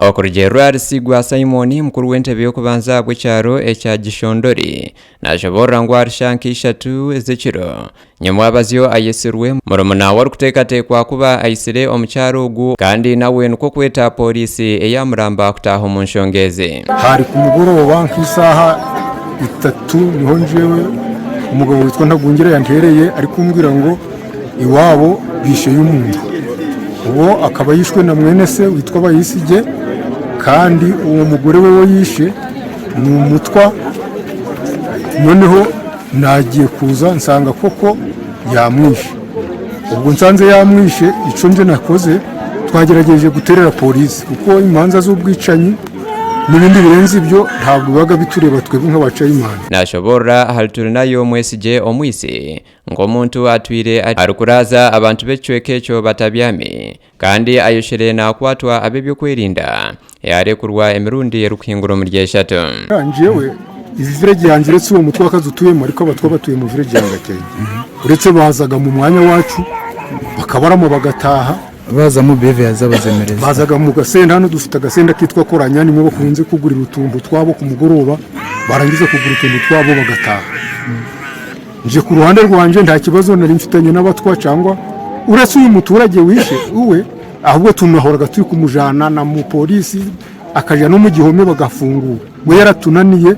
Okurugiirira ahari Sigwa Simon, mukuru w'entebe y'okubanza ahabw'ekyaro ekya Gishondori, nashoboorora ngu ahari shaaha nka ishatu ez'ekiro, Nyamwabazyo ayetsirwe murumuna we orikuteekateekwa kuba aitsire omukyara ogu kandi nawe nikwo kweta pooriisi eyamuramba kutaaha omu nshonga ezi. Hari ku mugoroba nk'isaaha itatu niho njyewe omugabo witwa Ntagungira yantereye arikumbwira ngu iwaabo bisheyo omuntu. Obwo akaba ayishwe na mwene se witwa Bayisigye kandi uwo mugore we ou yishe ni omutwa noneho Naagiye kuza nsanga koko yaamwishe. Obwo nsanze yaamwishe, ekyo ngye nakoze twagyeragyeje kuteerera pooriisi kuko emanja z'obwicanyi n'ebindi birenze ibyo ntabwo bibaga bitureeba twebwe nk'aba chairman. Nashoboorora ahari Turinayo Mwesigye omwitsi nk'omuntu atwire arikuraaza abantu b'ekicweka ekyo batabyami kandi ayoshire nakwatwa ab'ebyokwerinda yarekurwa emirundi erikuhingura omuri eshatu. Njyewe iyi village yangye uretse uwo mutwakazi utuyemo ariko abatwa batuye mu village ya Gakenke uretse bazaga mu mwanya wacu bakabarama bagataha. Bazamu behavior zabo zemereza. Bazaga mu gasenda hano dufite agasenda kitwa koranya nimwo bakunze kugurira utuntu twabo ku mugoroba barangiza kugura utuntu twabo bagataha. Nje ku ruhande rwanje nta kibazo nari mfitanye n'abatwa cyangwa uretse uyu muturage wishe uwe ahubwo tunahoraga turi kumujana na mu polisi akaja no mu gihome bagafungura we yaratunaniye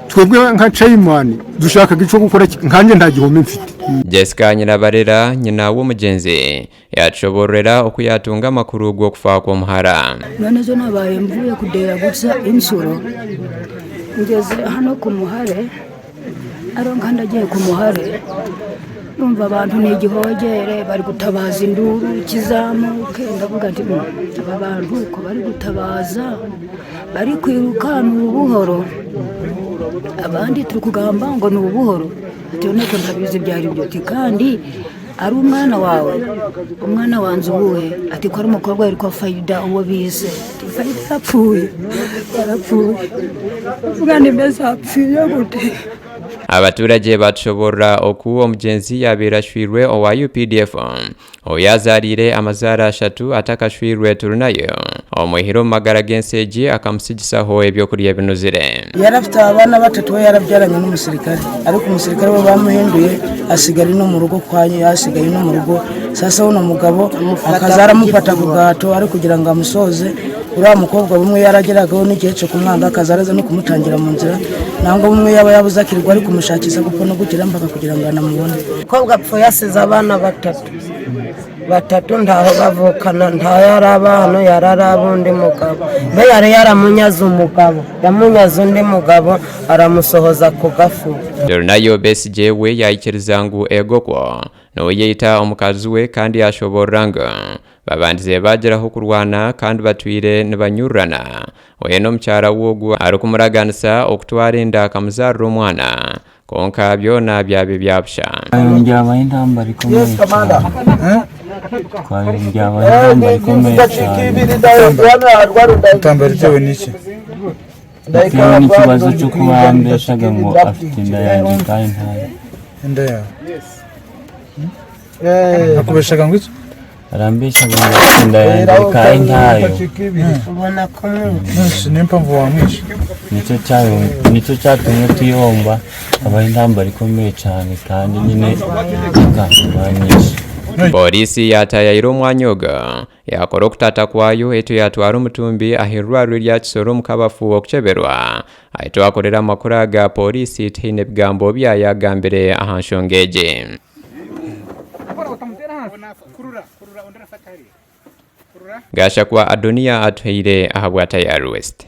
twebwe nka chairman dushakaga ico gukora nkanjye nta gihome mfite. Jessica Nyirabarera nyina w'omugyenzi Yatushoboororera oku yaatunga amakuru g'okufa kw'omuhara. Mbwenu ejo nabaye mvuye kudeeya gusa ensuro ngeze hano ku muhare hariho nka ndagiye ku muhare numva abantu ni igihogere bari gutabaza induru kizamuke ndavuga nti aba bantu ko bari gutabaza bari kwiruka ni ubuhoro abandi turi kugamba ngo ni ubuhoro ati none ko ntabizi ibyo ari byo ati kandi Ari umwana wawe? Umwana wanjye uwuhe? Ati ko ari umukobwa witwa Fayida uwo bise. Ati Fayida yarapfuye, yarapfuye. Mvuga nti mbese apfuye gute? Abaturage batushoboorora oku omugyenzi yaabaire ashwirwe owa updf ou yaazaariire amazaara ashatu atakashwirwe Turunayo omwihire omu magara g'ensi egi akamutsigisaho ebyokurya ebinuzire. Yari afite abana batatu we yarabyaranye n'umusirikare ariko umusirikare we bamuhinduye asigara ino mu rugo kwa yasigaye ino mu rugo sasa uno mugabo akaza aramufata ku gahato ari kugira ngo amusoze uriya mukobwa bumwe yarageragaho n'igihe cyo kumwanga akaza araza no kumutangira mu nzira nangwa bumwe yaba yabuze akirirwa ari kumushakisha gupfa no gukira mpaka kugira ngo anamubone. Umukobwa apfuye asize abana batatu. Batatu ntaho bavukana nta yari aba hano yari ari ab'undi mugabo mbe yari yaramunyaze umugabo yamunyaze undi mugabo aramusohoza ku gafu. Nayo Besigye we yaikiriza ngu ego kwo n'oyeita omukazi we kandi yashoboorora ngu babandize bagyeraho kurwana kandi batwire nibanyururana we n'omukyara we ogu arikumuraganisa okutwara enda akamuzaarira omwana Kwonka byona byaba ebya busha. Byabaho entambara ikomeye cyane. Byabaho entambara ikomeye cyane. Intambara itewe n'iki? Bitewe n'ikibazo cyo kuba yambeshaga ngo afite inda yanjye kandi ntayo. Inda yawe? Akubeshaga ngo iki? Arambeshaga ngo afite inda yanjye kandi ntayo. Ubona ko mwica. Niyo mpamvu wamwishe. Nicyo nicyo cyatumye tuyomba habaho intambara ikomeye cyane kandi nyine ikandwanyisha. Pooriisi yaataayaayira omwanya ogwo, yaakora okutaata kwayo etyo yaatwara omutumbi ah'eirwariro rya Kisoro omu kabafu okukyeberwa. Ahi twakorera amakuru aga, pooriisi tihaine bigambo bi yaagambire aha nshonga egi. Gashakwa Adoniya atuhaire ahabwa Tayari West.